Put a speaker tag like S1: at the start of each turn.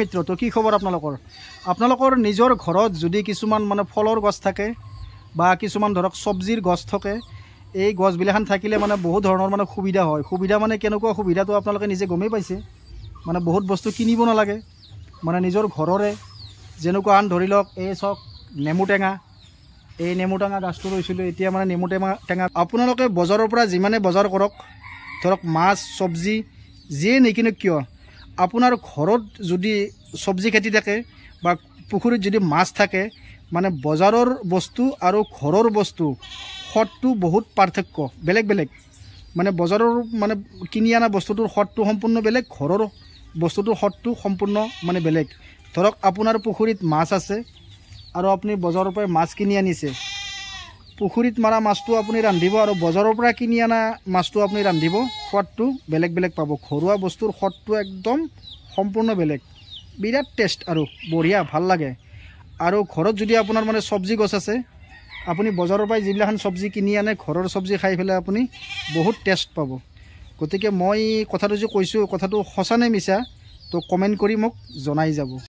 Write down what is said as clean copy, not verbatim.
S1: মিত্ৰ, তো কি খবৰ আপোনালোকৰ? আপোনালোকৰ নিজৰ ঘৰত যদি কিছুমান মানে ফলৰ গছ থাকে বা কিছুমান ধৰক চব্জিৰ গছ থাকে, এই গছবিলাখন থাকিলে মানে বহুত ধৰণৰ মানে সুবিধা হয়। সুবিধা মানে কেনেকুৱা সুবিধাটো আপোনালোকে নিজে গমেই পাইছে। মানে বহুত বস্তু কিনিব নালাগে, মানে নিজৰ ঘৰৰে যেনেকুৱা আন ধৰি লওক এই চাওক নেমু টেঙা, এই নেমু টেঙা গাছটো ৰুইছিলোঁ। এতিয়া মানে নেমু টেঙা আপোনালোকে বজাৰৰ পৰা যিমানে বজাৰ কৰক, ধৰক মাছ চব্জি যিয়ে নিকিনক কিয়, আপোনাৰ ঘৰত যদি চব্জি খেতি থাকে বা পুখুৰীত যদি মাছ থাকে, মানে বজাৰৰ বস্তু আৰু ঘৰৰ বস্তু সোৱাদটো বহুত পাৰ্থক্য, বেলেগ বেলেগ। মানে বজাৰৰ মানে কিনি অনা বস্তুটোৰ সোৱাদটো সম্পূৰ্ণ বেলেগ, ঘৰৰ বস্তুটোৰ সোৱাদটো সম্পূৰ্ণ মানে বেলেগ। ধৰক আপোনাৰ পুখুৰীত মাছ আছে আৰু আপুনি বজাৰৰ পৰা মাছ কিনি আনিছে, পুখুৰীত মৰা মাছটো আপুনি ৰান্ধিব আৰু বজাৰৰ পৰা কিনি অনা মাছটো আপুনি ৰান্ধিব, সোৱাদটো বেলেগ বেলেগ পাব। ঘৰুৱা বস্তুৰ সোৱাদটো একদম সম্পূৰ্ণ বেলেগ, বিৰাট টেষ্ট আৰু বঢ়িয়া ভাল লাগে। আৰু ঘৰত যদি আপোনাৰ মানে চব্জি গছ আছে, আপুনি বজাৰৰ পৰাই যিবিলাখন চব্জি কিনি আনে, ঘৰৰ চব্জি খাই পেলাই আপুনি বহুত টেষ্ট পাব। গতিকে মই কথাটো যে কৈছোঁ, কথাটো সঁচা নে মিছা তো কমেণ্ট কৰি মোক জনাই যাব।